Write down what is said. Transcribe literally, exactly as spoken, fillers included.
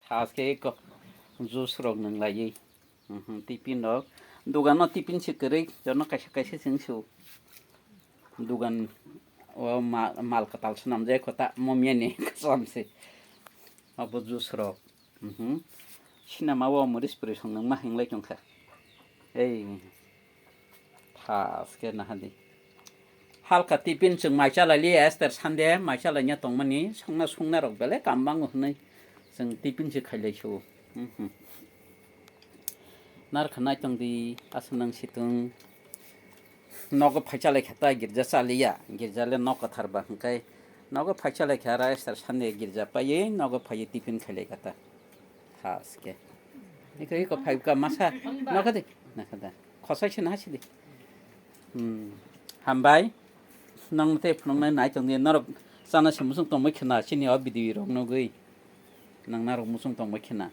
Thaske eko juice rok nwnglaiwi. Mhm, tiffin rok. Dogano tiffin se kwrwi, jono kaisa kaisa chwng su. Dogan o ma-, mal kwtal swnamjak kho ta, momyani kwcham se. Abo juice rok. Mhm. Sinama o moris pwrwi song nangma hinglai tongkha. Ei. Thaske nahadi. Halka tiffin chwng mai chalai liya, Easter Sunday mai chalaina tongmani, songna songna rok belai kam bango hwnwi chwng tiffin se khailai su. Mhm. Narkha naitong di, aswk nang situng. Nogo phai chalai kha ta, girja chaliya, girja le nok kwthar ba hwnkhe. Nogo phai chalai kha, ara Easter Sunday girja paiwi, nogo phaiwi tiffin khailai kha ta. Thaske. Iko, iko, phai ka masa. Nokha de. Nakha da. Khosai se na hasi de. Hmm. Hambai. Nang tei phunuknai nai tong di. Norok chana se musung tongmai khna chini o video rok nugui. Nang narok musung tongmai khna.